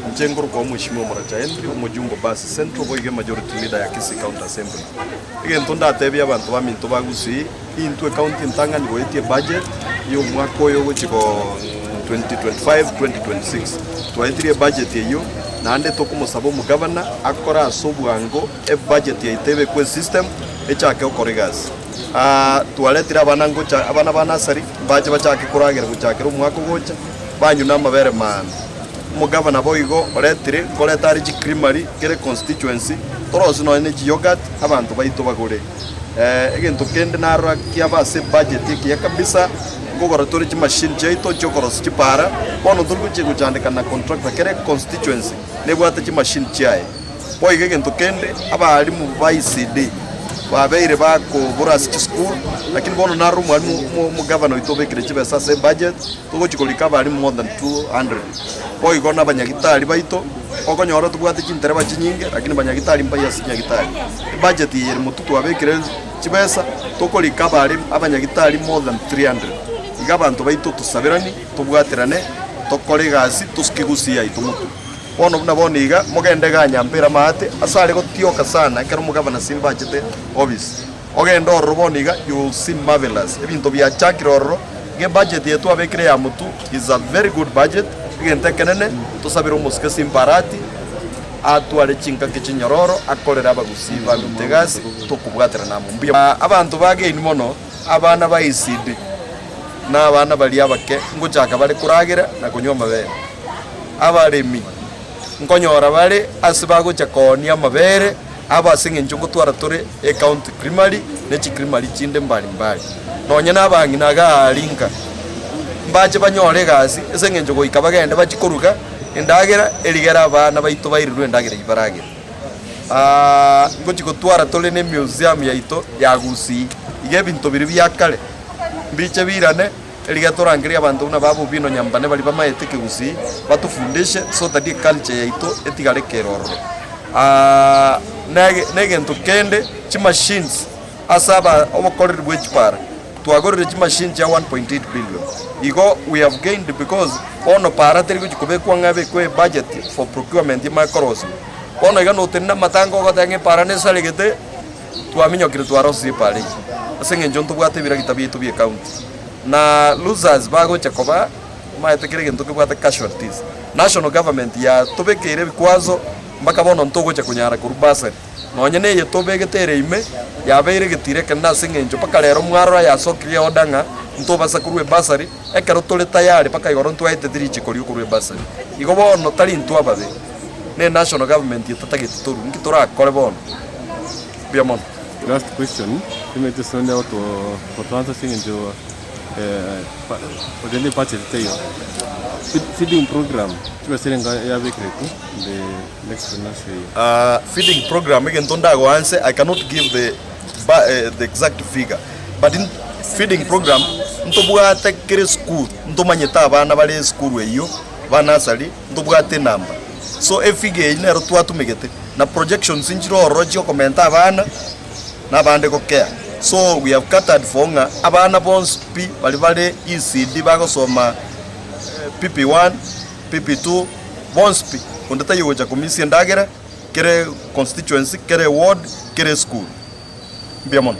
Inche nkorokwa Omweshimiwa Moracha Henry, omojumbe o Basi Central, boigo emajority leader ya Kisii County Assembly. Egento ndatebie abanto baminto ba Gusii, intwe ecounty entang'ani goetia ebudget ya omwaka oyo ogochia go 2025 2026. Twaetirie ebudget eyio, naende tokomosaba omogavana akore ase obwango ebudget yaito ebekwe esystem echake gokora egasi. Twaretire abana ngocha abana ba nursery mbache bachake koragera gochakera omwaka ogocha, banywe na amabere maambia. Omogavana boigo oretire nkoreta are chicreamery kere constituency torosie nonye ne chiyoghurt abanto baito bagore. Egento kende narora kiaba ase ebudget ekiya kabisa nkogora tore chimachine chiaito chiokorosia chipara bono tori gochia gochandeka na contractor kere constituency nebwate chimachine chiaye. Boigo egento kende, abalimu ba ECD babeire bakobora ase chisukuru, lakini bono naro omwalimu omogavana oito obekire chibesa ase ebudget, togochia korika abalimu more than 200. Boigo na abanyagitari baito, okonyora tobwate chintereba chinyinge, lakini banyagitari mbaye ase chinyagitari. Ebudget eye ere motwe twabekire chibesa, tokorika abalimu abanyagitari more than 300. Iga abanto baito tosaberani, tobwaterane, tokore egasi, tosuke gusii yaito motwe. Bono buna bono iga, mogende igaa nyampere amaate, ase are gotioka sana ekero omogavana Simba achete office. Ogende ororo bono iga, you will see marvelous. Ebinto biachakire ororo, iga ebudget eye twabekire ya motwe is a very good budget, egento ekenene, tosabere omosike Simba Arati, atware chingaki chinyororo, akorere abagusii baminto egasi, tokobwaterana amo. Mbuya. Abanto bageini mono, abana ba ECD, na abana baria abake, ngochaka bare koragera na konywa amabere. Abaremi nkonyora bare ase bagocha koonia amabere abo ase eng'encho ngotwara tore ecounty creamery ne chicreamery chinde mbali mbali. Nonye na abang'ina iga aria nka, mbache banyore egasi ase eng'encho goika bagende bachie koruga endagera erigere abana baito bairirwe endagera eyio baragere. Ngochia gotwara tore ne emuseum yaito ya Gusii, iga ebinto biria bia kare mbiche biirane. Erigia torangerie abanto buna ba Bobino Nyambane baria bamaete ekegusii batofundishe so that eculture yaito etigare kere ororo. Na egento kende chimachines ase aba obokoreri bwe chipara twagorire chimachine chia 1.8 billion igo we have gained because bono para teri gochi kobekwa ng'a ebekwe ebudget for procurement emanye korosiwa. Bono iga notenena amatanga ogoteba ng'a epara nesaregete Twaminyokire twarosirie epaara eyio, ase engencho ntobwate ebiragita biaito bi'ecounty, na losers bagocha koba omanyete kera egento kebwate casualties. National government yatobekeire ebikwazo mpaka bono ntogocha konyara korwa bursary. Nonye na eye tobegete ere ime, yabeire egetiro ekenene ase eng'encho mpaka rero mwarora yasokirie eorder ng'a ntobasa korwa ebursary, ekero tore tayari mpaka igoro ntwaeteti richiko riokorwa ebursary. Igo bono tari intwe ababe, ne national government etatageti torwe, nki torakore bono? Mbuya mono. Last question, timanyeti ase onde agoto answer ase eng'encho orende budget teiyo. Feeding program chibesa erenga yabekeretwe in the next financial year? Feeding program egento ndagoanse I cannot give the the exact figure but feeding program ntobwate kera esukuru ntomanyete abana bare esukuru eyio ba nursery ntobwate enamba. So efigure eyio nero twatumegete na projections nchire ororo chiokomenta abana na abande gokea. So we have catered for ng'a abana bonsi pi baria bare ECD bagosoma PP1, PP2 bonsi pi onde taiyo ogocha komisia endagera kere constituency, kere eward, kere esukuru. Mbuya mono.